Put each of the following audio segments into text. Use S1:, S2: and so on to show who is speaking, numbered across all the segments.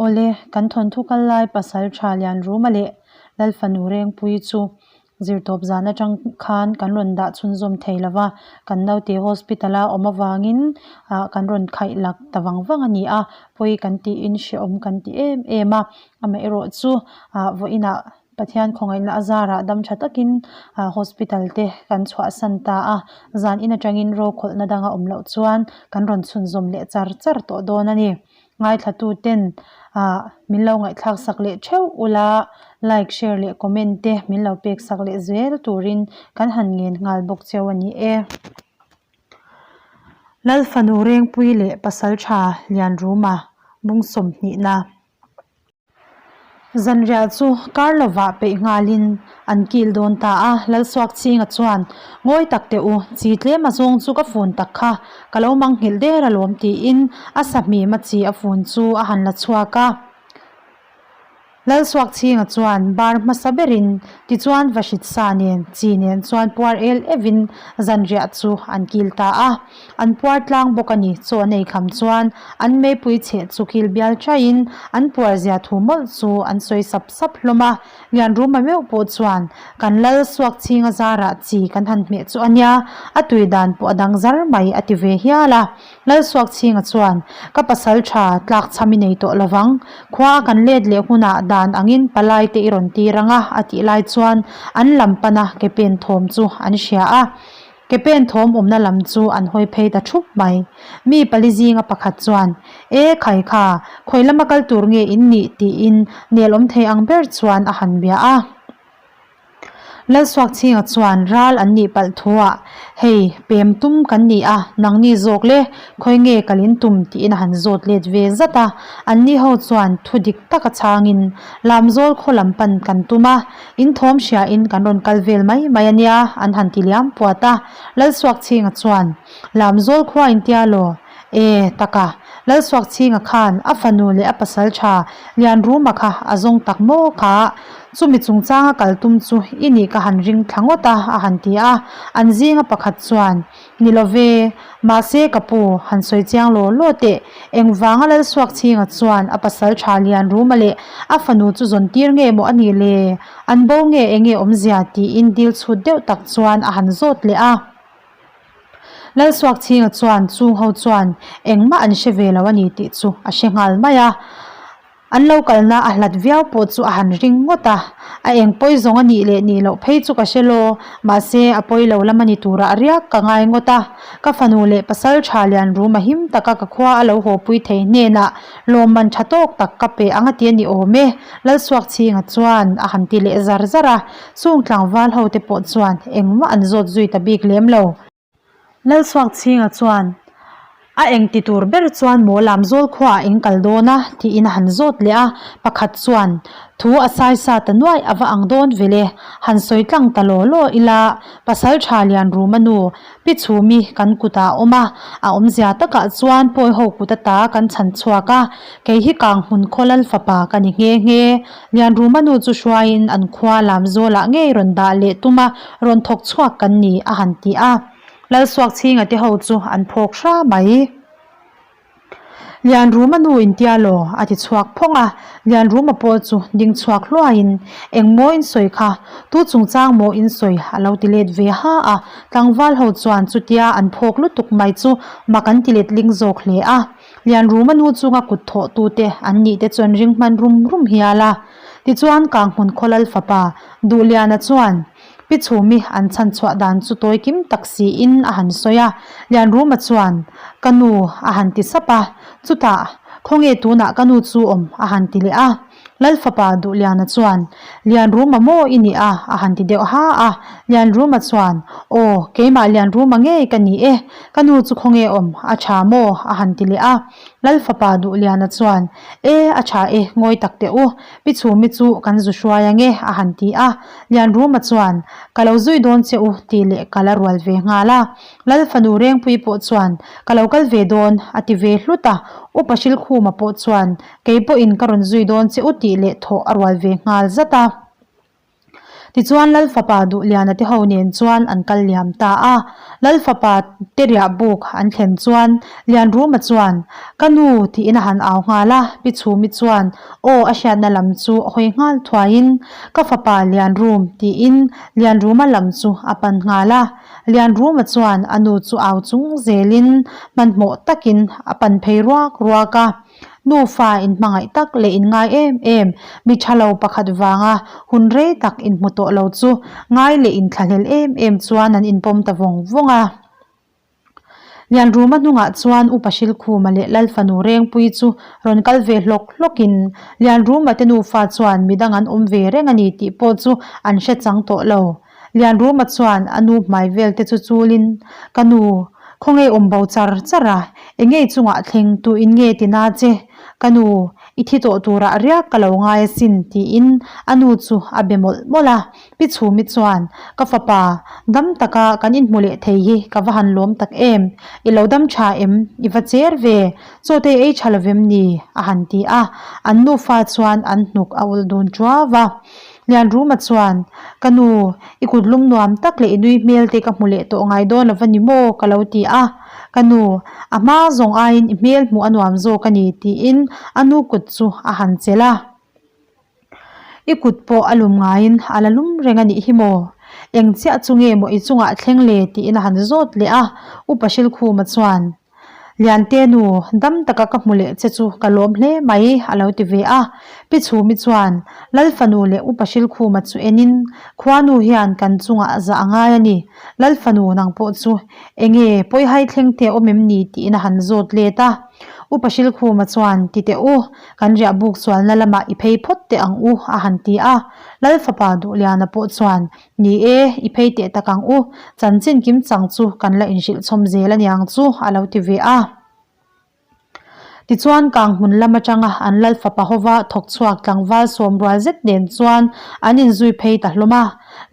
S1: Awle, kan thawnthu kal lai Pasaltha Lianruma leh Lalfanu Rengpui chu zirtawp zan atang khan kan rawn dah chhunzawm thei lo va, kan naute hospital a awm avangin ah kan rawn khaih lak ta vang vang a ni a, pawi kan tiin hrehawm kan ti em em a, amaherawhchu ah vawiinah Pathian khawngaihna a zarah dam tha takin ah hospital te kan chhuahsan ta a, zan in atangin ro khawlhna danga awm loh chuan kan rawn chhunzawm leh char char tawh dawn a ni. Ngaithla ten ah min lo ngaihthlak sak leh theuh ula like share leh comment te min lo pek sak leh zel turin kan han ngen nghal bawk cheu a ni e. Lalfanu Rengpui leh Pasaltha Lianruma bung sawmhnihna. Zanriah chu kar lovah peih nghalin an kil dawn ta a, Lalsuakchinga chuan, Ngawi tak teh u, chi tlem a zawng chu ka fun tak kha, ka lo mang nghilh der alawm tiin a sahmim a chi a fun chu a han la chhuak a. Lalsuakchinga chuan bar hmasa berin tichuan Vahrit sa nen chi nen chuan puar el evin zanriah chu an kil ta a. An puar tlang bawk a ni. Chaw an ei kham chuan an meipui chheh chu kil bial thaiin an puar zia thu mawlh chu an sawi sap sap hlawm a. Lianruma meuh pawh chuan kan lal suak chhinga zarah chi kan han hmeh chu a nia, a tui dan pawh a dang zar mai a ti ve hial a. Lal suak chhinga chuan ka pasal tha tlak chham i nei tawh lovang, khua a kan let leh hunah dan angin palai te i rawn tir ang a a tih lai chuan an lam pana ke pen thawm chu an hria a. Ke pen thawm awmna lam chu an hawi phei ta thup mai. Mi pali zinga pakhat chuan, E khai kha, khawi lama kal tur nge in nih? tiin nel awm thei ang ber chuan a han bia a. Lalsuakchhinga chuan ral an nih palh thuah, Hei, pem tum kan ni a, nangni zawk le, khawi nge kal in tum? tiin a han zawt let ve zat a. Anni ho chuan thu dik taka chhangin, Lamzawl khaw lam pan kan tum a, In thawm hria in kan rawn kal vel mai mai a nia, an han ti liam puat a. Lalsuakchhinga chuan, Lamzawl khua in tia law? E, taka, Lalsuakchhinga khan a fanu leh a pasal tha Lianruma kha a zawng tak maw kha? Chumi chungchanga kal tum chu i nih ka han ring thla ngawt a, a han ti a. An zinga pakhat chuan, Ni lo ve, mahse ka pu, han sawi chiang law law teh. Engvanga Lalsuakchhinga chuan a pasal tha lian Ruma leh a fanu chu zawn tir nge maw a nih le? An bo nge enge awmzia? tiin dil chhut deuh tak chuan a han zawt leh a. Lalsuakchhinga chuan chung ho chuan engmah an hre ve lo a ni tih chu a hre nghal mai a. An lo kalna a hlat viau pawh chu a han ring ngawt a, a eng pawi zawng a nih leh nih loh phei chu ka hre law, mahse a pawi lo lam a ni turah riak ka ngai ngawt a, ka fanu leh pasal tha lian rum a him taka ka khua a lo haw pui thei hnenah lawmman tha tawk tak ka pe ang a ti a ni awm e, Lalsuakchhinga chuan a han ti leh zar zar a, chung tlangval ho te pawh chuan engmah an zawt zui ta bik lem lo. Lalsuakchhinga chuan, A eng ti tur ber chuan maw Lamzawl khuaah in kal dawn a? tiin a han zawt leh a. Pakhat chuan, Thu a sai sa ta nuaih a va ang dawn ve le, han sawi tlang ta law law ila, pasal tha lian ruma nu Pi Chhumi kan kutah a awm a, a awmzia takah chuan pawi ho kut ata kan chhan chhuak a, kei hi Kanghmun khaw lal fapa ka ni nghe nghe. Lianruma nu chu hruaiin an khua Lamzawlah ngei rawn dah leh tum a, rawn thawk chhuak kan ni a han ti a. Lalsuakchhinga te ho chu an phawk hra mai. Lianruma nu intia law a ti chhuak phawng a, Lianruma pawh chu ding chhuak hluaiin eng maw in sawi kha, tu chungchang maw in sawi a lo ti let ve ha a, tlangval ho chuan chutia an phawk lutuk mai chu mak an ti letling zawk hle a. Lianruma nu chunga kut thawh tute an nih te chuan ring hman rum rum hial a. Tichuan Kanghmun Khawlal fapa Duhliana chuan Pi Chhumi an chhan chhuah dan chu tawi kim tak siin a han sawi a. Lianruma chuan Ka nu a han ti sap a, chutah Khawnge tunah ka nu chu awm a han ti leh a. Lalfapa Duhliana chuan, Lianruma maw i nih a? a han ti deuh ha a. Lianruma chuan, Aw, keimah Lianruma ngei ka ni e, ka nu chu khawnge awm, a tha maw? a han ti leh a. Lalfapa Duhliana chuan, E, a tha e, ngawi tak teh u, Pi Chhumi chu kan zu hruai ange, a han ti a. Lianruma chuan, Ka lo zui dawn che u, tih leh ka la rual ve nghal a. Lalfanu Rengpui pawh chuan, Ka lo kal ve dawn, a ti ve hlut a. Upa Hrilkhuma pawh chuan, Kei pawhin ka rawn zui dawn che u tih leh thawh a rual ve nghal zat a. Tichuan Lal fapa Duhliana te ho nen chuan an kal liam ta a. Lal fapa te riah buk an thlen chuan Lianruma chuan, Ka nu tiin a han au nghal a, Pi Chhumi chuan aw a hriatna lam chu hawi nghal thuaiin, Ka fapa Lianrum tiin Lianruma lam chu a pan nghal a. Lianruma chuan a nu chu au chung zelin hmanhmawh takin a pan phei ruak ruak a. Nufa inhmangaih tak leh inngai em em, mi tha lo pakhat vanga hun rei tak inhmu tawh lo chu ngai leh inthlahlel em em chuan an inpawm ta vawng vawng a. Lianruma hnungah chuan Upa Hrilkhuma leh Lalfanu Rengpui chu rawn kal ve hlawk hlawkin Lianruma te nufa chuan midang an awm ve reng a ni tih pawh chu an hre chang tawh lo. Lianruma chuan a nu hmai vel te chu chulin, Ka nu, khawnge awm bo char char a, enge i chungah thleng tu in nge ti na che? Ka nu, i thi tawh turah riak ka lo ngai asin, tiin a nu chu a be mawlh mawlh a. Pi Chhumi chuan, Ka fapa, dam taka kan inhmu leh thei hi ka va han lawm tak em? I lo dam tha em? I va cher ve? Chaw te ei tha lovem ni? a han ti a. An nufa chuan an hnuk a ulh dun tuau va. Lianruma chuan, Ka nu, i kut lum nuam tak leh i nui hmel te ka hmu leh tawh ngai dawn lova ni maw? ka lo ti a. Ka nu, a hma zawng aiin i hmel hmuh a nuam zawk a ni, tiin a nu kut chu a han chelh a. I kut pawh a lum ngaiin a la lum reng a nih hi maw? Eng chiah chu nge maw i chungah thleng le? tiin a han zawt leh a. Upa Hrilkhuma chuan, Liante nu, dam taka ka hmu leh che chu ka lawm hle mai, a lo ti ve a. Pi Chhumi chuan, Lalfanu leh Upa Hrilkhuma chu enin, Khuanu hian kan chungah zah a ngai a ni. Lalfanu nang pawh chu enge pawihai thleng te awm em ni? tiin a han zawt let a. Upa Hrilkhuma chuan, Ti teh u, kan riah buk sualna lamah i phei phawt teh ang u, a han ti a. Lalfapa Duhliana pawh chuan, Ni e, i phei teh tak ang u, chanchin kim chang chu kan la inhrilh chhawm zel a niang chu, a lo ti ve a. Tichuan kang hmun lam atanga an Lalfapa hova thawk chhuak tlangval sawmrual zet nen chuan an inzui phei ta hlawm a.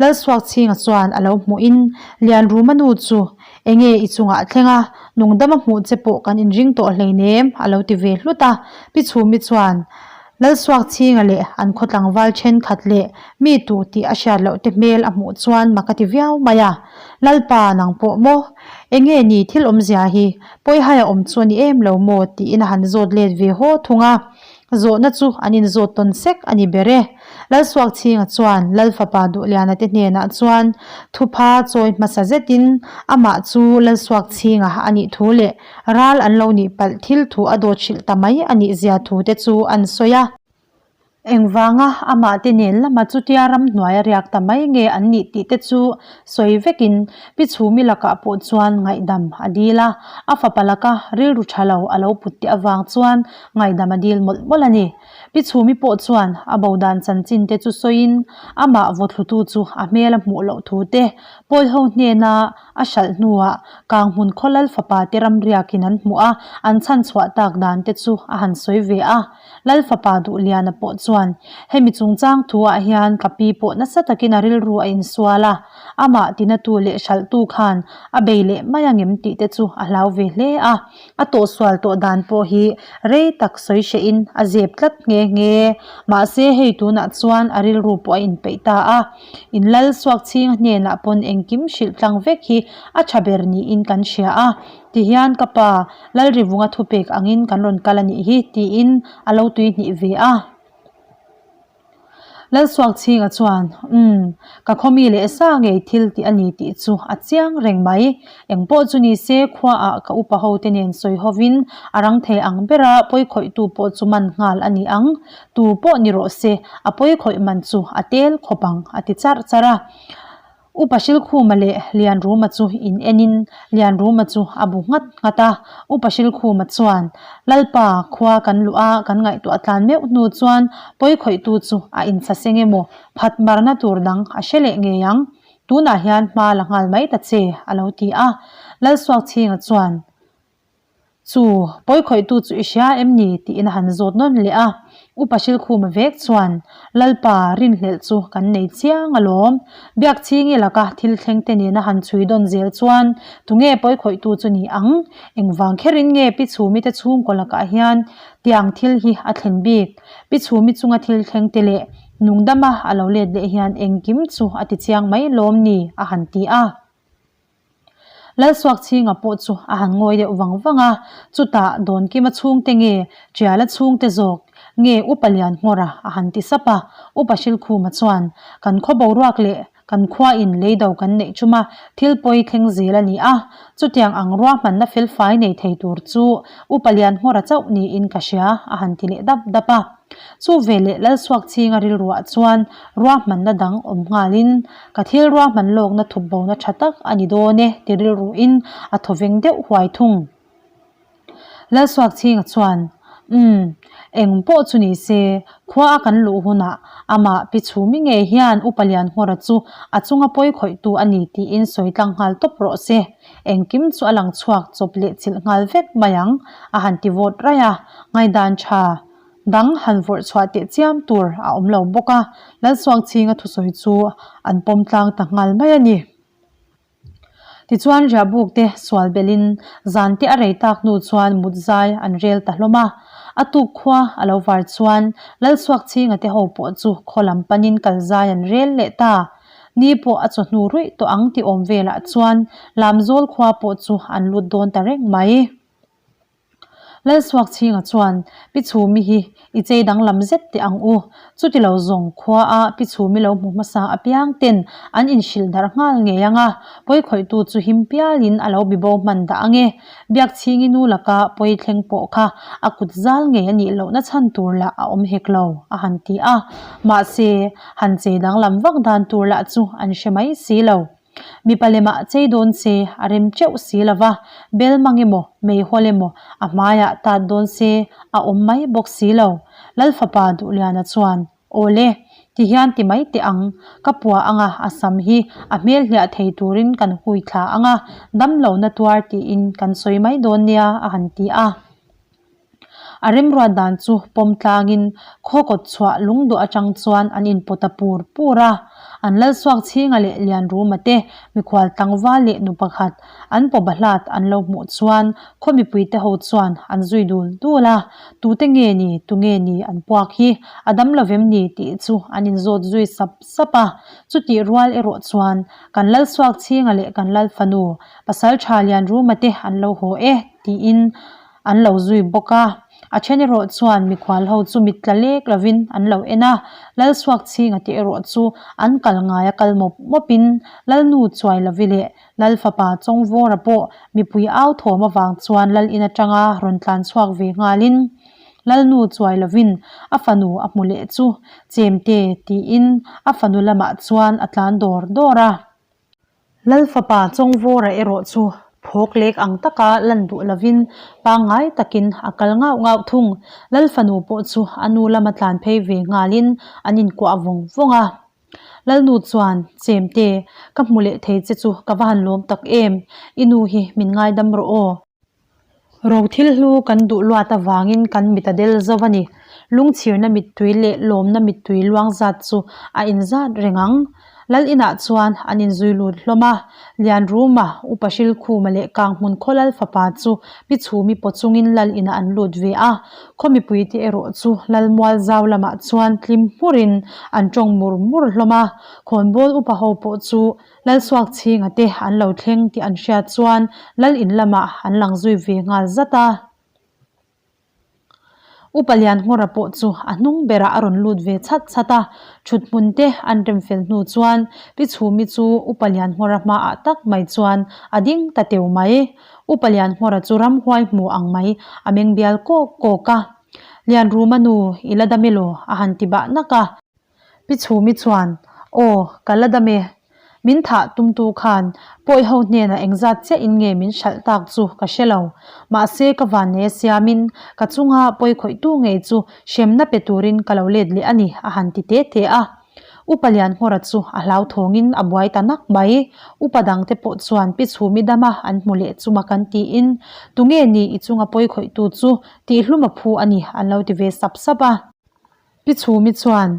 S1: Lalsuakchhinga chuan a lo hmuhin Lianruma nu chu Enge i chungah thleng a, nungdama hmuh che pawh kan inring tawh hleinem, a lo ti ve hlut a. Pi Chhumi chuan, Lalsuakchhinga leh an khaw tlangval thenkhat leh mi tu tih a hriat loh te hmel a hmuh chuan mak a ti viau mai a. Lalpa, nang pawh maw? Enge ni thil awmzia hi? Pawihai a awm chu a ni em lo maw? tiin a han zawt let ve haw thung a. Zawhna chu an inzawt tawn sek a ni ber e. Lalsuakchhinga chuan Lal fapa Duhliana te hnenah chuan thupha chawi hmasa zetin amah chu Lalsuakchhinga a nih thu leh ral an lo nih palh thil thu a dawt hrilh ta mai a nih zia thu te chu an sawi a. Engvanga amah te nen lama chutia ramhnuai a riak ta mai nge an nih tih te chu sawi vekin Pi Chhumi lakah pawh chuan ngaihdam a dil a, a fapa laka rilru tha lo a lo put teh avang chuan ngaihdam a dil mawlh mawlh a ni. Pi Chhumi pawh chuan a bo dan chanchin te chu sawiin amah vawthlutu chu a hmel a hmuh loh thu te, Pawiho hnena a hralh hnuah Kanghmun khaw lal fapa te ramriakin an hmuh a, an chhan chhuah tak dan te chu a han sawi ve a. Lal fapa Duhliana pawh chuan hemi chungchang thuah hian ka pi pawh nasa takin a rilru a insual a, amah tinatu leh hralhtu khan a bei leh mai angem tih te chu a hlau ve hle a. A tawhsual tawh dan pawh hi rei tak sawi hrehin a zep tlat nghe nghe. Mahse hei tunah chuan a rilru pawh a inpeih ta a, in lal suak chhing hnenah pawn engkim hrilh tlang vek hi a tha ber niin kan hria a, tihian ka pa Lalrivunga thupek angin kan rawn kal a nih hi tiin a lo tuihnih ve a. Lalsuakchhinga chuan, Umm, ka khawmi leh sa ngei thil tih a ni tih chu a chiang reng mai. Eng pawh chu ni se khuaah ka upa ho te nen sawi hovin a rang thei ang bera pawi khawihtu pawh chu man nghal a ni ang. Tu pawh ni rawh se, a pawi khawih man chu a tel khawp ang, a ti charh charh a. Upa Hrilkhuma leh Lianruma chu in enin Lianruma chu a bu nghat nghat a. Upa Hrilkhuma chuan, Lalpa, khua kan luh a, kan ngaihtuah tlan meuh hnu chuan pawi khawihtu chu a inchha seng emaw, phat marna tur dang a hre leh ngei ang. Tunah hian hma la nghal mai ta che, a lo ti a. Lalsuakchhinga chuan, Chu, pawi khawihtu chu i hria em ni? tiin a han zawt nawn leh a. Upa Hrilkhuma vek chuan, Lalpa, rinhlelh chu kan nei chiang alawm. Biakchhingi laka thil thleng te nena han chhui dawn zel chuan tunge pawi khawihtu chu ni ang? Engvang kherin nge Pi Chhumi te chhungkaw lakah hian tiang thil hi a thlen bik? Pi Chhumi chunga thil thleng te leh. Nungdama a lo let leh hian engkim chu a ti chiang mai lawm ni? a han ti a. Lalsuakchhinga pawh chu a han ngawi deuh vang vang a, chutah Dawnkima chhungte nge Ṭiala chhungte zawk nge Upa Lianngawra a han ti sap a, Upa Hrilkhuma chuan kan khaw boruak leh kan khua in leido kan neih chuma thil pawi thleng zel a ni a, chutiang ang ruahmanna felfai nei thei tur chu Upa Lianngawra chauh niin ka hria a han ti leh dap dap a. Chu veleh Lalsuakchhinga rilruah chuan ruahmanna dang awm nghalin, Ka thil ruahman lawkna thup bona tha tak a ni dawn e ti rilruin a thawveng deuh huai thung. Lalsuakchhinga chuan, Umm, eng pawh chu ni se, khua a kan luh hunah amah Pi Chhumi ngei hian Upa Lianngawra chu a chunga pawi khawihtu a ni tiin sawi tlang nghal tawp rawh se. Engkim chu a lang chhuak chawp leh chilh nghal vek mai ang, a han ti vawt raih a, ngaihdan tha Dang han vawrh chhuah teh chiam tur a awm lo bawk a, Lalsuangchhinga thusawi chu an pawm tlang ta nghal mai a ni. Tichuan riahbuk te sual belhin zan te a rei tak hnu chuan mut zai an rel ta hlawm a. A tuk khua a lo var chuan Lalsuakchhinga te ho pawh chu khaw lam panin kal zai an rel leh ta. Ni pawh a chawhnu ruih tawh ang tih awm velah chuan Lamzawl khua pawh chu an lut dawn ta reng mai. Lalsuakchhinga chuan, Pi Chhumi hi i chei danglam zet teh ang u. Chuti lo zawng khua a Pi Chhumi lo hmu hmasa apiang ten an inhrilh darh nghal ngei ang a, pawi khawihtu chu him pialin a lo bibo hman dah ang e. Biakchhingi nu laka pawi thleng pawh kha a kut zal ngei a nih lohna chhan tur lah a awm hek lo, a han ti a. Mahse, han chei danglam vak dan tur lah chu an hre mai si lo. Mipa lemah chei dawn se a rem teuh si lo va, bel mang emaw, meihawl emaw a hmaiah tat dawn se a awm mai bawk si lo. Lalfapa Duhliana chuan, Aw le, ti hian ti mai teh ang, ka pua anga a sam hi a hmel hliah thei turin kan hui thla anga damlohna tuar tiin kan sawi mai dawn nia a han ti a. A remruat dan chu pawm tlangin khaw kawt chhuah lungduh atang chuan an inpawt a pur pur a. An Lalsuakchhinga leh Lianruma te mikhual tlangval leh nu pakhat an pawba hlat an lo hmuh chuan khaw mipuite ho chuan an zui dul dul a. Tute nge ni, tu nge ni an puak hi a dam lovem ni tih chu an inzawt zui sap sap a. Chutih rual erawh chuan kan Lalsuakchhinga leh kan Lalfanu Pasaltha Lianruma te an lo haw e tiin An lo zui bawk a, a then erawh chuan mikhual ho chu mit tla lek lovin an lo en a, Lalsuakchhinga te erawh chu an kal ngai a kal mawp mawpin Lalnu chuai lovi leh Lalfapa Chawngvawra pawh mipui au thawm avang chuan Lal in atanga rawn tlan chhuak ve nghalin Lalnu chuai lovin a fanu a hmu leh chu Chemte tiin a fanu lamah chuan a tlan dawr dawr a. Lalfapa Chawngvawra erawh chu phawk lek ang taka lan duh lovin pangngai takin a kal ngauh ngauh thung. Lalfanu pawh chu a nu lama tlan phei ve nghalin an inkuah vawng vawng a. Lalnu chuan, Chemte, ka hmu leh thei che chu ka va han lawm tak em, i nu hi min ngaidam rawh aw. Ro thil hlu kan duh luat avangin kan mit a del zo a ni. Lungchhirna mittui leh lawmna mittui luang zat chu a inzat reng ang. Lal inah chuan an inzui lut hlawm a, Lianruma, Upa Hrilkhuma leh Kanghmun khaw Lal fapa chu Pi Chhumi paw chungin Lal inah an lut ve a. Khaw mipuite erawh chu Lal mual zau lamah chuan tlim hmurin an tawng mur mur hlawm a. Khawnbawl upa ho pawh chu Lalsuakchhinga te an lo thleng tih an hriat chuan Lal in lamah an lang zui ve nghal zat a. Upa Lianngawra pawh chu a hnung berah a rawn lut ve chhat chhat a, thut hmun te an rem fel hnu chuan Pi Chhumi chu Upa Lianngawra hmaah tak mai chuan a ding ta teu mai. Upa Lianngawra chu ramhuai hmu ang mai a meng bial kawk kawk a. Lianruma nu i la dam elaw? a han ti bah nak a. Pi Chhumi chuan, Aw, ka la dam e. Min thah tumtu khan pawi ho hnenah engzat chiah in nge min hralh tak chu ka hre lo. Mahse ka vannei a siamin ka chunga pawi khawihtu ngei chu hremna pe turin ka lo let leh a ni, a han ti te te a. Upa Lianngawra chu a hlauthawngin a buai ta nak mai. Upa dangte pawh chuan Pi Chhumi dama an hmu leh chuma kan tiin, Tunge ni i chunga pawi khawihtu chu tihhlum a phu a ni, an lo ti ve sap sap a. Pi Chhumi chuan,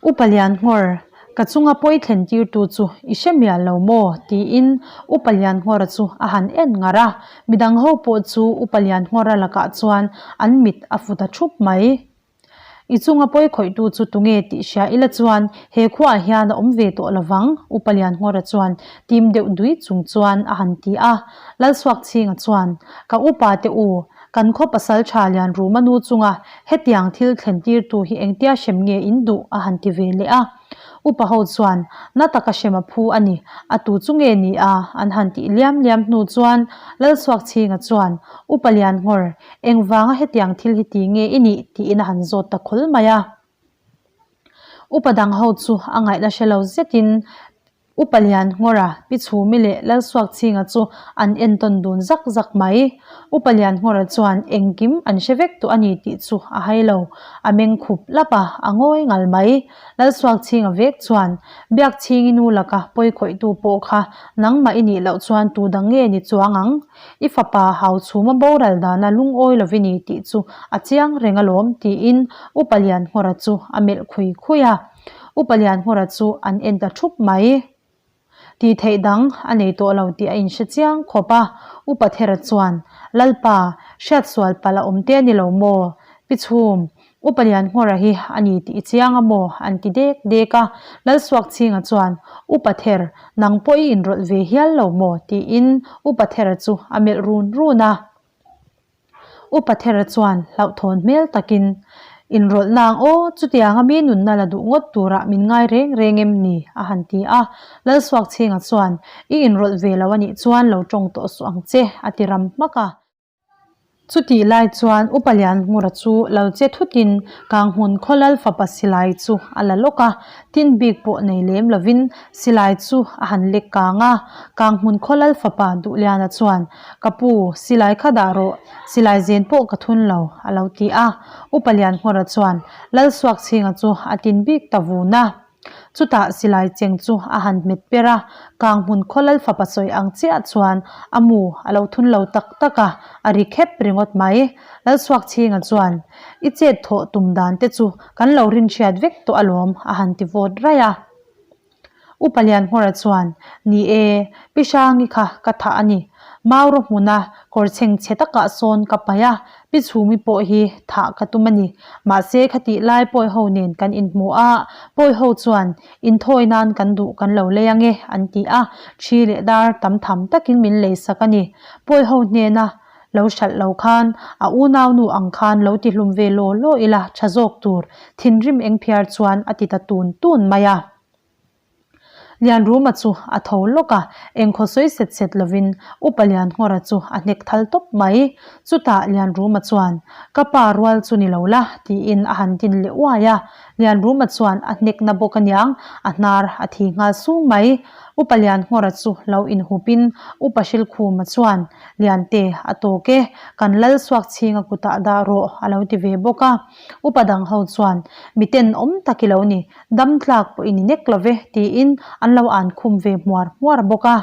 S1: Upa Lianngawr, ka chunga pawi thlen tirtu chu i hre mial lo maw? tiin Upa Lianngawra chu a han en ngar a. Midang ho pawh chu Upa Lianngawra lakah chuan an mit a fu ta thup mai. I chunga pawi khawihtu chu tunge tih hria ila chuan he khuaah hian a awm ve tawh lovang, Upa Lianngawra chuan tim deuh dui chung chuan a han ti a. Lalchhuakchhinga chuan, Ka upa te u, kan khaw pasal tha Lianruma nu chunga hetiang thil thlen tirtu hi engtia hrem nge in duh? a han ti ve leh a. Upa ho chuan, Na taka hrem a phu a ni, a tu chu nge ni a? an han tih liam liam hnu chuan Lalchhuakchhinga chuan, Upa Lianngawr, Engvanga hetiang thil hi ti nge i nih? tiin a han zawt ta khawl mai a. Upa dang ho chu a ngaihna hre lo zetin Upa Lian Nghawra, Pi Chhumi leh Lalsuakchhinga chu an entawn dun zak zak mai. Upa Lian Nghawra chuan engkim an hre vek tawh a ni tih chu a hai lo. A meng khup lap a, a ngawi ngal mai. Lalsuakchhinga vek chuan Biakchhingi nu laka pawi khawihtu pawh kha nangmah i nih loh chuan tu dang nge ni chuang ang? I fapa hau chhuma boral dana lungawi lo i ni tih chu a chiang reng alawm tiin Upa Lianngawra chu a melh khui khui a. Upa Lianngawra chu an en ta thup mai. Tih theih dang a nei tawh lo tih a inhre chiang khawp a. Upa Thera chuan, Lalpa, hriatsual palh a awm te a ni lo maw? Pi Chhum, Upa Lianngawra hi a ni tih i chiang a maw? an ti dek dek a. Lalsuakchhinga chuan, Upa Ther, nang pawh i inrawlh ve hial lo maw? tiin Upa Thera chu a melh run run a. Upa Thera chuan hlauhthawn hmel takin, Inrawlh nang aw, chutianga mi nunna la duh ngawt turah min ngai reng reng em ni? a han ti a. Lalsuakchhinga chuan, I inrawlh ve lo a nih chuan lo tawng tawh suh ang che, a ti ram hmak a. Chutih lai chuan Upa Lianngura chu lo che thutin Kanghmun Khawlal fapa silai chu a la lawk a, tin bik pawh nei lem lovin silai chu a han lek kang a. Kanghmun Khawlal fapa Duhliana chuan, Ka pu, silai kha dah rawh, silai zen pawh ka thun lo, a lo ti a. Upa Lianngura chuan Lalsuakchhinga chu a tin bik ta vun a. Chutah silai cheng chu a han hmet per a, kang hmun khawlal fapa sawi ang chiah chuan a mu a lo thun lo tak tak a, a ri khep ringawt mai. Lalchhuakchhinga chuan, I chet thawh tum dan te chu kan lo rinhriat vek tawh alawm, a han ti vawt raih a. Upa Lianhmawra chuan, Ni e, Pi Hrangi kha ka thah a ni. Mauro hmuna kawr chheng chhe takah sawn ka paih a, Pi Chhumi pawh hi thah ka tum a ni. Mahse khatih lai pawi ho nen kan inhmu a, pawi ho chuan inthawi nan kan duh kan lo lei ange an ti a, thi leh dar tam tham takin min lei sak a ni. Pawi ho hnena lo hralh lo khan a unaunu ang khan lo ti hlum ve law law ila tha zawk tur thinrim engphiar chuan a ti ta tun tun mai a. Lianruma chu a tho lawk a, engkhaw sawi set set lovin Upa Lianngawra chu a hnek thal tawp mai. Chutah Lianruma chuan, Ka pa rual chu ni lo la, tiin a han din leh uai a. Lianruma chuan a hnek na bawk aniang, a hnar a thi nghal sung mai. Upa Lianngawra chu lo inhupin Upa Hrilkhuma chuan, Liante, a tawk e, kan lal suak chhinga kutah dah rawh, a lo ti ve bawk a. Upa dang ho chuan, Miten awm tak i lo ni, Dam tlak pawh i ni nek lo ve, tiin an lo an khum ve hmuar hmuar bawk a.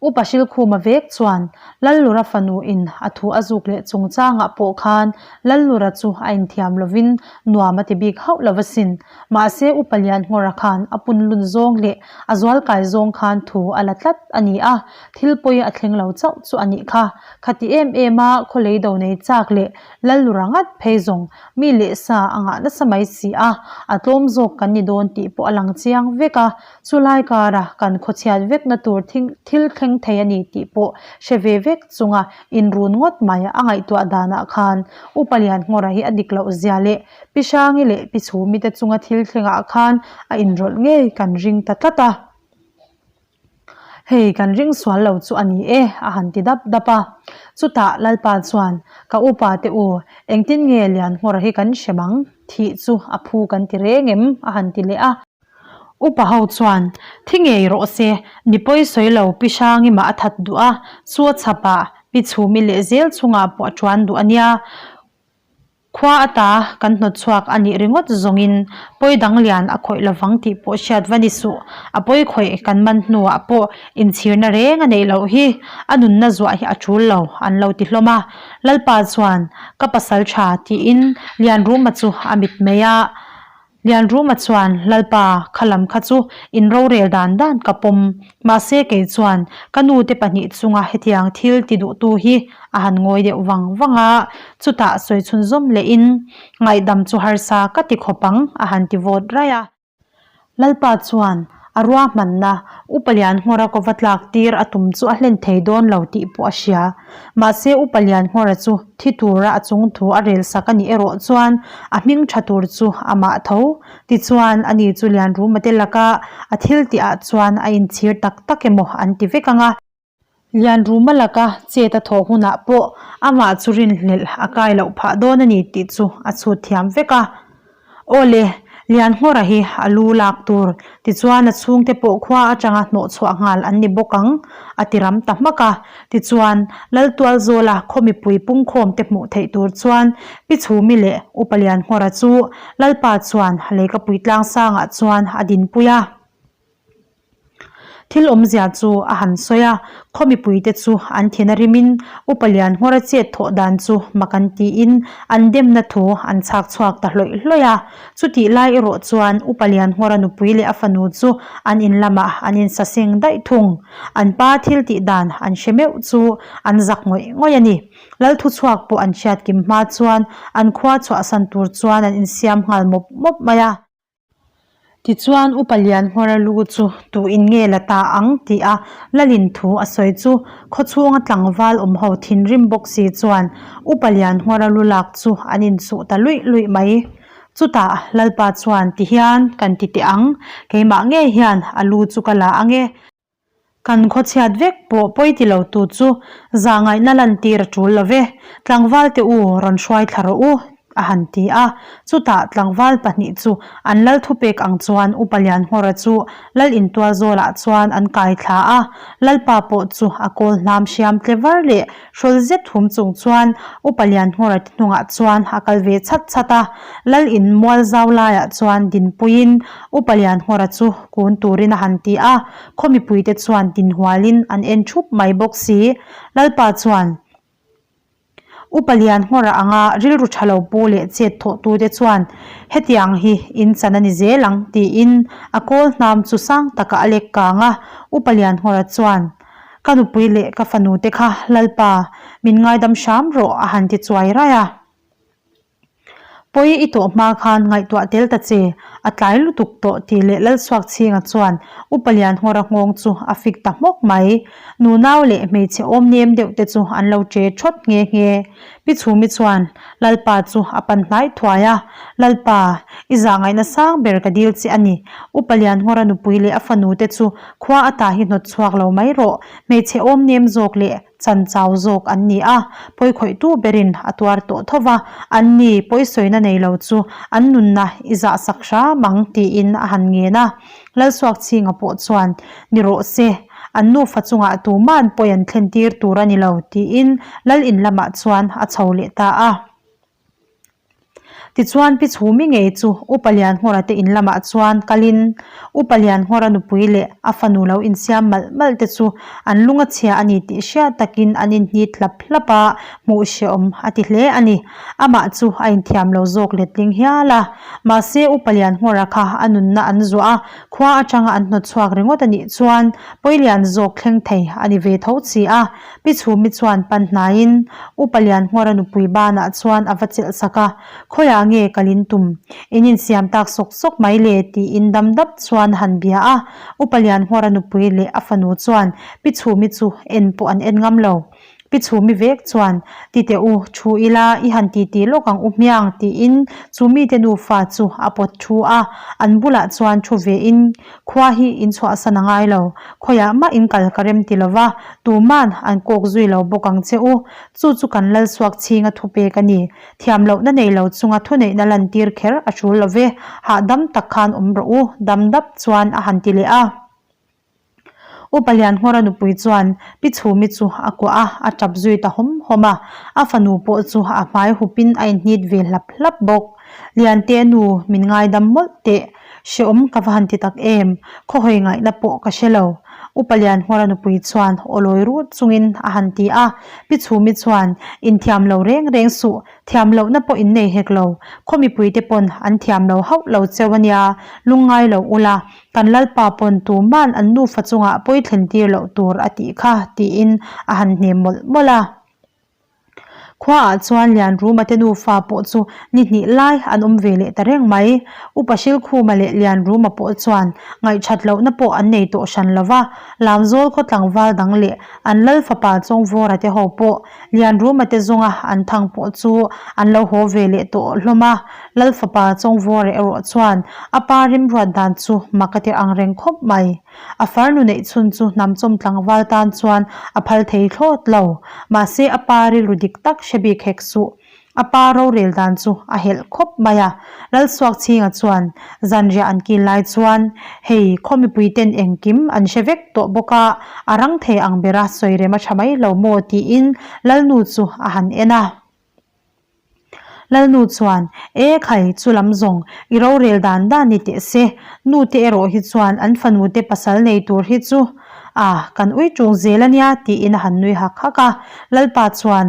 S1: Upa Hrilkhuma vek chuan Lallura fanu in a thu a zuk leh chungchangah pawh khan Lallura chu a inthiam lovin nuam a ti bik hauh lo asin. Mahse Upa Lianngawra khan a punlun zawng leh a zualkai zawng khan thu a la tlat a ni a, thil pawi a thleng lo chauh chu a nih kha. Khati em em a khawlei do nei chak leh Lallura ngat phei zawng Mi leh sa a ngah nasa mai si a, a tlawm zawk kan ni dawn tih pawh a lang chiang vek a, chulai kara kan khawchhiat vekna tur thil thleng thei a ni tih pawh hre ve vek chunga inrun ngawt mai a ngaihtuah danah khan Upa Lianngawra hi a dik loh zia leh Pi Hrangi leh Pi Chhumi te chunga thil thlengah khan a inrawlh ngei kan ring ta tlat a. Hei kan ring sual lo chu a ni e, a han ti dap dap a. Chutah Lalpa chuan, Ka upa te u, engtin nge Lianhmawra hi kan hrem ang? Thih chu a phu kan ti reng em? a han ti leh a. Upa ho chuan, Thi ngei rawh se, ni pawi sawi lo Pi Hrangi mah a that duh a, chu a chhapah Pi Chhumi leh zel chungah pawh a ṭuan duh a nia. Khua ata kan hnawt chhuak a nih ringawt zawngin pawi dang lian a khawih lovang tih pawh hriat va ni suh. A pawi khawih kan man hnuah pawh inchhirna reng a neih loh hi a nunna zuah hi a tul lo an lo ti hlawm a. Lalpa chuan ka pasal tha tiin Lianruma chu a mit mai a. Lianruma chuan, Lalpa, kha lam kha chu in rorel dan dan ka pawm. Mahse kei chuan ka nute pahnih chunga hetiang thil ti duhtu hi a han ngawi deuh vang vang a, chutah sawi chhunzawm lehin ngaihdam chu harsa ka ti khawp ang a han ti vawt raih a. Lalpa chuan a ruahmanna Upa Lianhngawra ko va tlak tir a tum chu a hlen thei dawn lo tih pawh a hria. Mahse Upa Lianhngawra chu thi tura a chung thu a rel sak a nih erawh chuan a hming tha tur chu amah tho. Tichuan ani chu Lianruma te laka a thil tih ah chuan a inchhir tak tak emaw an ti vek ang a. Lianruma laka chet a thawh hunah pawh amah chu rinhlelh a kai loh phah dawn a ni tih chu a chhut thiam vek a. Aw le, Lianhngawra hi a lu lak tur, tichuan a chhungte pawh khua atanga hnawh chhuah nghal an ni bawk ang, a ti ram ta hmak a. Tichuan, Laltualzawla khaw mipui pungkhawmte hmuh theih tur chuan Pi Chhumi leh Upa Lianhngawra chu Lalpa chuan Leikapui tlangsangah chuan a dinpui a. Thil awmzia chu a han sawi a, khaw mipuite chu an thin a rimin Upa Lianhngawra chet thawh dan chu mak an tiin an demna thu an chhak chhuak ta hlawih hlawih a. Chutih lai erawh chuan Upa Lianhngawra nupui leh a fanu chu an in lamah an insaseng daih thung. An pa thil tih dan an hre meuh chu an zak ngawih ngawih a ni. Lal thuchhuak pawh an hriat kim hma chuan an khua chhuahsan tur chuan an insiam nghal mawp mawp mai a. Tichuan Upa Lianhngawra lu chu tu in nge la ta ang tih a Lalin thu a sawi chu khawchhunga tlangval awm ho thinrim bawk si chuan Upa Lianhngawra lu lak chu an inchuh ta luih luih mai. Chutah Lalpa chuan tihian kan ti teh ang, keimah ngei hian a lu chu ka la ange. Kan khawchhiat vek pawh pawi ti lo tu chu zahngaihna lantir a tul lo ve, tlangval te u rawn hruai thla rawh u, a han ti a. Chutah tlangval pahnih chu an lal thupek ang chuan Upa Lianhngawra chu lal intual zawlah chuan an kai thla a, Lalpa pawh chu a kawl hnam hriam tle var leh hrawl zet hum chung chuan Upa Lianhngawra te hnungah chuan a kal ve chhat chhat a. Lal in mual zau laiah chuan dinpuiin Upa Lianhngawra chu kun turin a han ti a, khaw mipuite chuan tinhualin an en thup mai bawk si. Lalpa chuan, Upa Lianhngawra anga rilru tha lo pu leh chet thawhtute chuan hetiang hi in chan a ni zel ang tiin a kawl hnam chu sang takah a lek kang a. Upa Lianhngawra chuan, Ka nupui leh ka fanute kha Lalpa, min ngaidam hram rawh a han ti chuai raih a. Pawi i tawh hma khan ngaihtuah tel ta che, a tlai lutuk tawh tih leh Lalchhuakchhinga chuan Upa Lianhngawra nghawng chu a fik ta hmawk mai. Nunau leh hmeichhe awm nem deuh te chu an lo che thawt nghe nghe. Pi Chhumi chuan Lalpa chu a pan hnai thuai a, Lalpa, i zahngaihna sang ber ka dil che a ni. Upa Lianhngawra nupui leh a fanu te chu khua ata hi hnawt chhuak lo mai rawh. Hmeichhe awm nem zawk leh Chan chau zawk an ni a, pawikhawihtu berin a tuar tawh tho va, an ni pawisawina nei lo chu an nunna i zah sak hram ang tiin a han ngen a. Lalsuakchhinga pawh chuan, Ni rawh se, an nufa chungah tuma'n pawi an thlen tir tur a ni lo tiin Lal in lamah chuan a chho leh ta a. Tichuan Pi Chhumi ngei chu Upa Lianhngawra te in lamah chuan kalin Upa Lianhngawra nupui leh a fanu lo insiam malh malh te chu an lung a chhia a ni tih hriat takin an inhnit hlap hlap a, hmuh hrehawm a ti hle a ni. Amah chu a inthiam lo zawk letling hial a. Mahse Upa Lianhngawra kha a nunna an zuah a, khua atanga an hnawt chhuak ringawt a nih chuan Pawilian zawk thleng thei a ni ve tho si a. Pi Chhumi chuan pan hnaiin Upa Lianhngawra nupui banah chuan a va chelh sak a, Khawiah nge kal in tum? In insiam tak sawk sawk mai le tiin dam dap chuan a han bia a. Upa Lianhngawra nupui leh a fanu chuan Pi Chhumi chu en pawh an en ngam lo. Pi Chhumi vek chuan, Ti teh u, thu ila i han titi lawk ang u hmiang tiin chu mite nufa chu a pawt thu a, an bulah chuan thu vein Khua hi in chhuahsan a ngai lo. Khawiah mah in kal ka rem ti lo va, tuman an kawk zui lo bawk ang che u. Chu chu kan lal suak chhinga thupek a ni. Thiam lohna nei lo chunga thuneihna lantir kher a tul lo ve. Hahdam tak khan awm rawh u, dam dap chuan a han ti leh a. Upa Lianhngawra nupui chuan Pi Chhumi chu a kuah a, a tap zui ta hawm hawm a. A fanu pawh chu a hmai hupin a inhnit ve hlap hlap bawk. Liante nu min ngaidam mawlh teh. Hrehawm ka va han ti tak em? Khawhawi ngaihna pawh ka hre lo. Upa Lianhmawra nupui chuan aw lawi rut chungin a han ti a. Pi Chhumi chuan, Inthiam lo reng reng suh, thiam lohna pawh in nei hek lo. Khaw mipuite pawn an thiam lo hauh lo cheu a nia, lungngai lo ula, kan Lalpa pawn tuman an nufa chungah pawi thlen tir loh tur a tih kha, tiin a han hnem mawlh mawlh a. Khuaah chuan Lianruma te nufa pawh chu ni hnih lai an awm ve leh ta reng mai. Upa Hrilkhuma leh Lianruma pawh chuan ngaihthat lohna pawh an nei tawh hran lo va, Lamzawl khaw tlangval dang leh an lal fapa Chawngvawra te ho pawh Lianruma te zawnga an thang pawh chu an lo haw ve leh tawh hlawm a. Lal fapa Chawngvawra erawh chuan a pa rimruat dan chu mak a ti angreng khawp mai. A farnu neih chhun chu hnamchawm tlangval tan chuan a phal thei thlawt lo. Mahse a pa rilru dik tak hre bik hek suh. A pa rorel dan chu a helh khawp mai a. Lalsuakchhinga chuan zanriah an kil lai chuan, Hei, khaw mipui ten engkim an hre vek tawh bawk a, a rang thei ang bera sawi rem a tha mai lo maw tiin Lalnu chu a han en a. Lalnu chuan, E khai, chu lam zawng, i rorel dan dan ni teh se. Nu te erawh hi chuan an fanu te pasal nei tur hi chu, ah, kan ui ṭung zel a nia, tiin a han nui hak hak a. Lalpa chuan,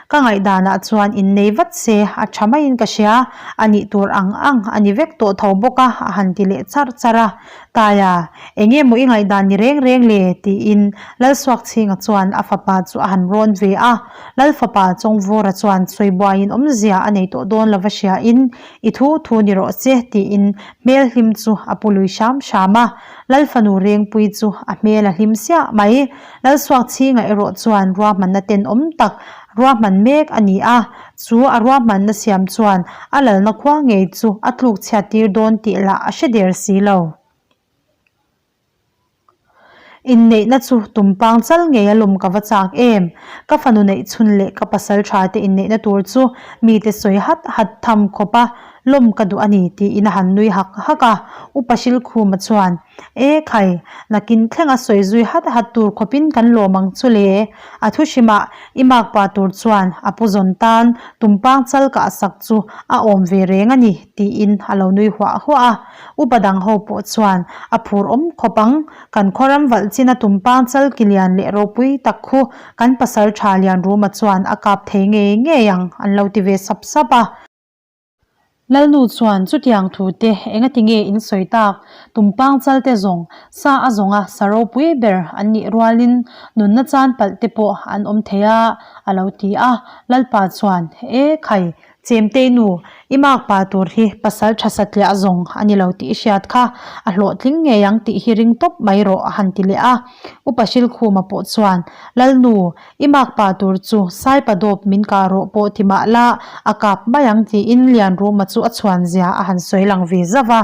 S1: Ka ngaihdanah chuan innei vat se, a ṭha maiin ka hria, a nih tur ang ang a ni vek tawh tho bawk a, a han ti leh charh charh a. Taia, enge maw i ngaihdan ni reng reng le? tiin Lalsuakchhinga chuan a fapa chu a han rawn ve a. Lalfapa Chawngvawra chuan sawibuaiin awmzia a nei tawh dawn lova hriain, I thu thu ni rawh che, tiin hmel hlim chu a pu lui hram hram a. Lalfanu Rengpui chu a hmel a hlim siah mai. Lalsuakchhinga erawh chuan ruahmanna tenawm tak ruahman mek a ni a, chu a ruahmanna siam chuan a lalna khua ngei chu a tluk chhiat tir dawn tih lah a hre der si lo. Inneihna chu tumpang chal ngei a lawm ka va chak em? Ka fanu neih chhun leh ka pasal tha te inneihna tur chu mite sawi hat hat tham khawp a, lawm ka duh a ni tiin a han nui hak hak a. Upa Hrilkhuma chuan, E khai, nakin thlenga sawi zui hat hat tur khawpin kan lawm ang chu le. A thu hrimah i makpa tur chuan a pu zawn tan tumpang chal kah sak chu a awm ve reng a ni tiin a lo nui huah huah a. Upa dang ho pawh chuan a phur awm khawp ang, kan khawram valh china tumpang chal ki lian leh ropui tak khu kan pasal tha Lianruma chuan a kap thei ngei ngei ang an lo ti ve sap sap a. Lalnu chuan chutiang thu te engati nge in sawi tak? Tumpang chal te zawng, sa a zawnga sa ropui ber an nih rualin nunna chan palh te pawh an awm thei a, a lo ti a. Lalpa chuan, E khai, Chemtei nu, i makpa tur hi pasal tha satliah zawng a ni lo tih i hriat kha, a hlawhtling ngei ang tih hi ring tawp mai rawh a han ti leh a. Upa Hrilkhuma pawh chuan, Lalnu, I makpa tur chu Saipa dawp min kah rawh pawh ti mah la, a kap mai ang tiin Lianruma chu a chhuan zia a han sawi lang ve zauh a.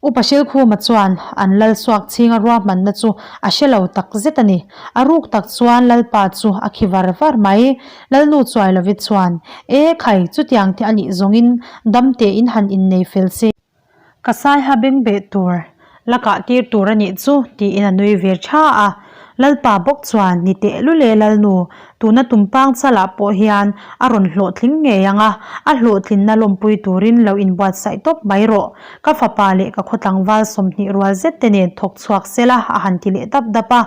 S1: Upa Hrilkhuma chuan an lal suak chhinga ruahmanna chu a hre lo tak zet a ni. A ruk tak chuan Lalpa chu a khi var var mai. Lalnu Chuailovi chuan, E khai, chutiang te a nih zawngin dam tein han innei fel se. Ka saiha bengbeh tur la kah tir tur a nih chu tiin a nui ve tha a. Lalpa bawk chuan ni teh lule Lalnu, tuna tumpang chalah pawh hian a rawn hlawhtling ngei ang a, a hlawhtlinna lawmpui turin lo inbuatsaih tawp mai rawh. Ka fapa leh ka khaw tlangval 20 rual zet te nen thawk chhuak sela a han ti leh dap dap a.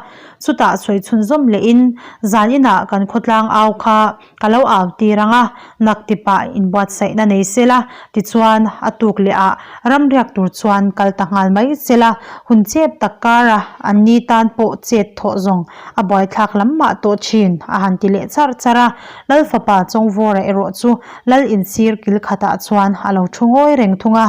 S1: Chutah sawi chhunzawm lehin zan inah kan khawtlang au kha Ka lo au tir ang a, nak tipah inbuatsaihna nei se la, tichuan a tuk leh ah ramriak tur chuan kal ta nghal mai se la, hun chep tak kara an ni tan pawh chet thawh zawng a buaithlak lam mah tawh thin a han ti leh charh charh a. Lal fapa Chawngvawra erawh chu Lal insir kil khatah chuan a lo thu ngawi reng thung a.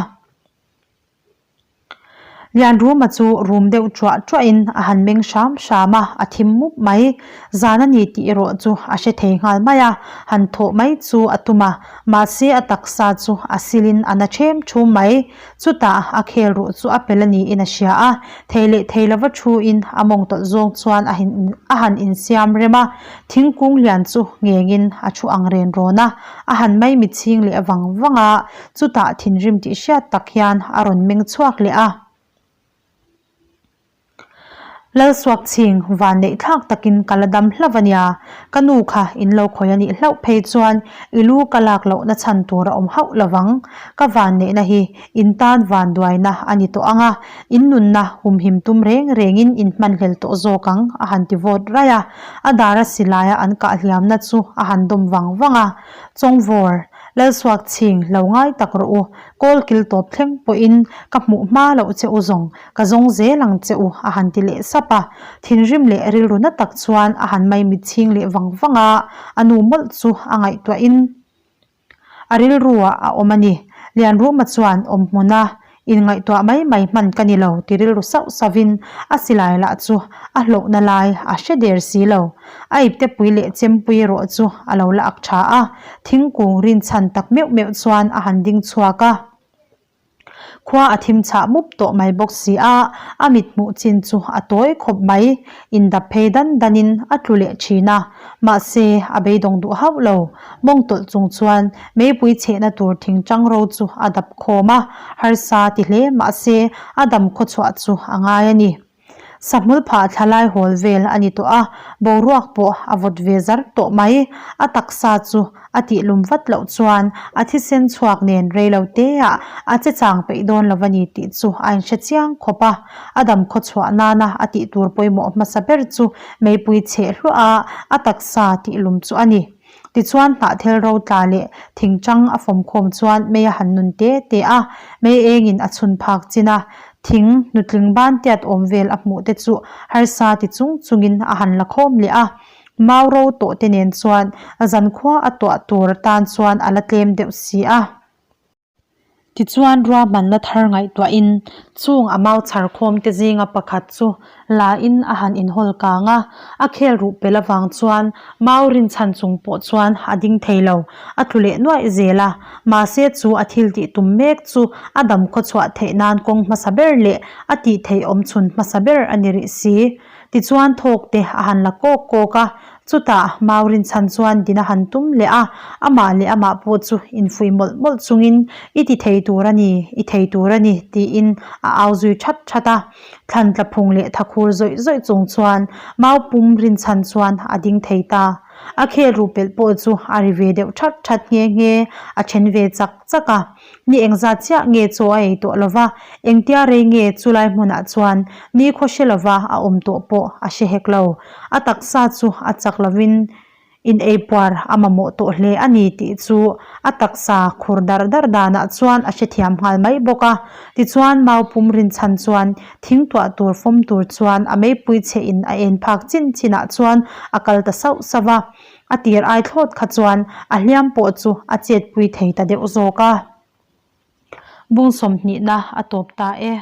S1: Lianruma chu rum deuh ṭuah ṭuahin a han meng hram hram a, a thim mup mai. Zan a ni tih erawh chu a hre thei nghal mai a, han thawh mai chu a tum a, mahse a taksa chu a silin a na ṭhem ṭhum mai. Chutah a khel ruh chu a pel a niin a hria a, thei leh thei lova ṭhuin a mawng tawlh zawng chuan a a han insiam rem a, thingkung lian chu ngengin a ṭhu ang ren rawn a, a han maimichhing leh vang vang a. Chutah thinrim tih hriat tak hian a rawn meng chhuak leh a. Lalsuakchhing, van neih thlak takin ka la dam hlauh a nia, ka nu kha in lo khawi a nih hlauh phei chuan i lu ka lak lohna chhan tur a awm hauh lo vang. Ka van neihna hi in tan van duaina a ni tawh ang a, in nunna humhim tum reng rengin in hmanhlel tawh zawk ang a han ti vawt raih a, a dara silaia an kah hliamna chu a han dawm vang vang a. Chawngvawr, Lalsuakchhing, lo ngai tak rawh u, kawl kil tawp thleng pawhin ka hmuh hma loh che u zawng Ka zawng zel ang che u, a han ti leh sap a. Thinrim leh rilru na tak chuan a han maimit chhing leh vang vang a, a nu mawlh chu a ngaihtuahin a rilruah a awm a ni. Lianruma chuan awm hmuna inngaihtuah mai mai hman ka ni lo ti rilru sauh sauhin a silai lah chu a hlawhna lai a hre der si lo. A iptepui leh chempui erawh chu a lo la ak tha a, thingkung rinchhan tak meuh meuh chuan a han ding chhuak a. Khua a thim chhah mup tawh mai bawk si a, a mit hmuh chin chu a tawi khawp mai. Indap phei dan danin a tlu leh thin a, mahse a beidawng duh hauh lo. Mawng tawlh chung chuan meipui chhehna tur thing tang ro chu a dap khawm a, harsa ti hle mahse a dam khawchhuah chu a ngai a ni. Sahmul phah thla lai hawl vel a ni tawh a, boruak pawh a vawt ve zar tawh mai. A taksa chu a tihlum vat loh chuan a thisen chhuak nen rei lo te ah a che chang peih dawn lo a ni tih chu a inhre chiang khawp a. A dam khaw chhuah nana a tih tur pawimawh hmasa ber chu meipui cheh hluah a, a taksa tihlum chu a ni. Tichuan hnahthel ro tla leh thingtang a fawmkhawm chuan mei a han nun te te a, mei engin a chhun phak chin a, thing nutling ban tiat awm vel a hmuh te chu harsa ti chung chungin a han la khawm leh a. Mau ro tawh te nen chuan zankhua a tuah tur tan chuan a la tlem deuh si a. Tichuan ruahmanna thar ngaihtuahin chung a mau chhar khawm te zinga pakhat chu la in a han inhawl kang a, a khel ruh pel avang chuan mau rinchhan chung pawh chuan a ding thei lo, a tlu leh nuaih zel a, mahse chu a thil tih tum mek chu a dam khawchhuah theih nan kawng hmasa ber leh a tih theih awm chhun hmasa ber a ni rih si. Tichuan thawk te a han la kawk kawk a, chutah mau rinchhan chuan din a han tum leh a, amah leh amah pawh chu infuih mawlh mawlh chungin I ti thei tur a ni, i thei tur a ni tiin a au zui that that a. Thlan tla phung leh tha khur zawih zawih chung chuan mau pum rinchhan chuan a ding thei ta. A khel ruh pelh pawh chu a ri ve deuh that that nghe nghe, a then ve chak chak a. Ni engzat chiah nge chaw a ei tawh lova, engtia rei nge chulai hmunah chuan ni khaw hre lova a awm tawh pawh a hre hek lo. A taksa chu a chak lovin in ei puar a mamawh tawh hle a ni tih chu a taksa khur dar dar danah chuan a hrethiam nghal mai bawk a. Tichuan mau pum rinchhan chuan thing tuah tur fawm tur chuan a meipui chhe in a en phak chin chinah chuan a kal ta sauh sauh a. A tir ai thlawt kha chuan a hliam pawh chu a chetpui thei ta deuh zawk a. Bung sawmhnihna a tawp ta e.